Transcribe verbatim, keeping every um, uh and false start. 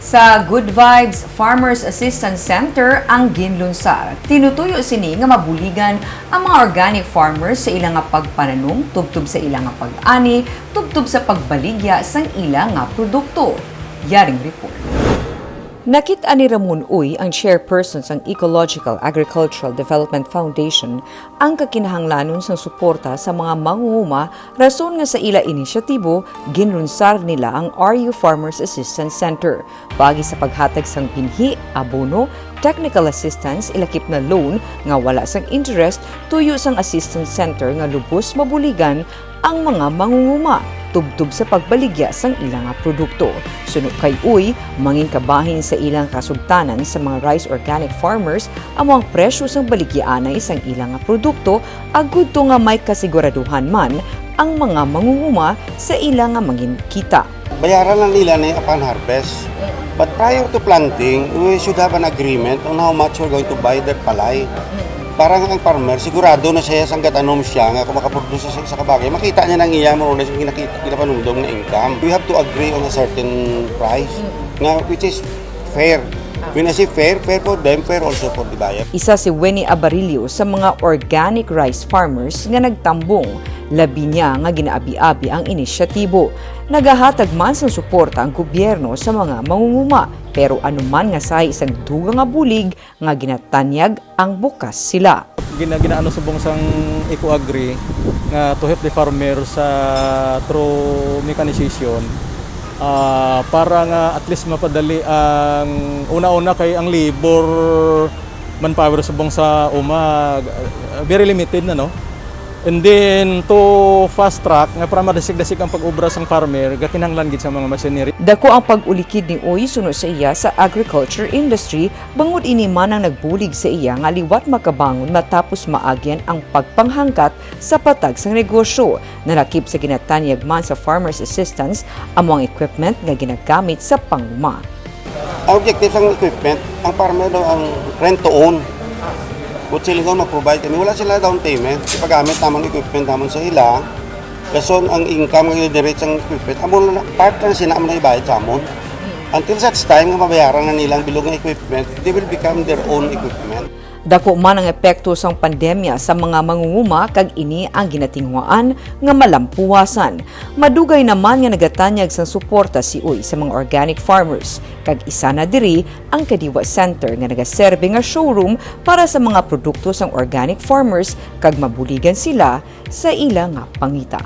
Sa Good Vibes Farmers Assistance Center ang ginlunsar. Tinutuyo sini nga mabuligan ang mga organic farmers sa ila nga pagpananom tubtob sa ila nga pag-ani, tubtob sa pagbaligya sang ila nga produkto. Yaring report. Nakit-an ni Ramon Uy, ang chairperson sang Ecological Agricultural Development Foundation, ang kakinahanglanon sang suporta sa mga mangunguma, rason nga sa ila inisyatibo, ginlunsar nila ang R U Farmers Assistance Center. Paagi sa paghatag sang binhi, abono, technical assistance, ilakip na loan nga wala sang interest, tuyo sang assistance center nga lubos mabuligan ang mga mangunguma tubtob sa pagbaligya sang ila nga produkto. Suno kay Uy, mangin kabahin sa ilang kasugtanan sa mga rice organic farmers amo ang presyo sang baligyaanay sang ila nga produkto, agud to nga may kasiguraduhan man ang mga mangunguma sa ila nga mangin kita. Bayaran lang nila ni upon harvest. But prior to planting, we should have an agreement on how much we're going to buy their palay. Para nga ang farmer, sigurado na siya sang gatanom siya nga kung makaproduce siya sa isa ka bagay, makita niya nang iya, more or less, yung kinakita, kinapanumdom na income. We have to agree on a certain price nga which is fair. When I say fair, fair for them, fair also for the buyer. Isa si Winnie Abarillo sa mga organic rice farmers nga nagtambong. Labi niya nga ginaabi-abi ang inisyatibo. Nagahatag man sang suporta ang gobyerno sa mga mangunguma, pero anuman nga sahi sang dugang nga bulig nga ginatanyag ang bukas sila. Gina-, ginaano subong sang Ecoagri nga to help the farmer sa through mechanization, ah, para nga at least mapadali ang una-una kay ang labor manpower subong sa uma, ah, very limited na, no? And then, to fast track, nga para madasig-dasig ang pag-obra sang farmer, gakinahanglan gid sa mga machinery. Dako ang pag-ulikid ni Uy suno sa iya sa agriculture industry, bangod ini man ang nagbulig sa iya nga liwat makabangon matapos maagyan ang pagpanghangkat sa patag sang negosyo. Nalakip sa ginatanyag man sa Farmers Assistance amo ang equipment nga ginagamit sa panguma. Ang objective sang equipment, ang farmer daw ang rent to own. Kung sila daw mag-provide kami, wala sila down payment. Ipagamit namon equipment namon sa ila. Rason ang income nga generate sang equipment, amo na part lang sila amo na ibayad sa amon. Until such time nga mabayaran na nila ang bilog nga equipment, they will become their own equipment. Dako man ang epekto sang pandemya sa mga mangunguma, kag ini ang ginatinguhaan nga malampuwasan. Madugay naman nga nagatanyag sang suporta si Uy sa mga organic farmers, kag isa na diri ang Kadiwa Center nga nagaserbe nga showroom para sa mga produkto sang organic farmers kag mabuligan sila sa ila nga pangita.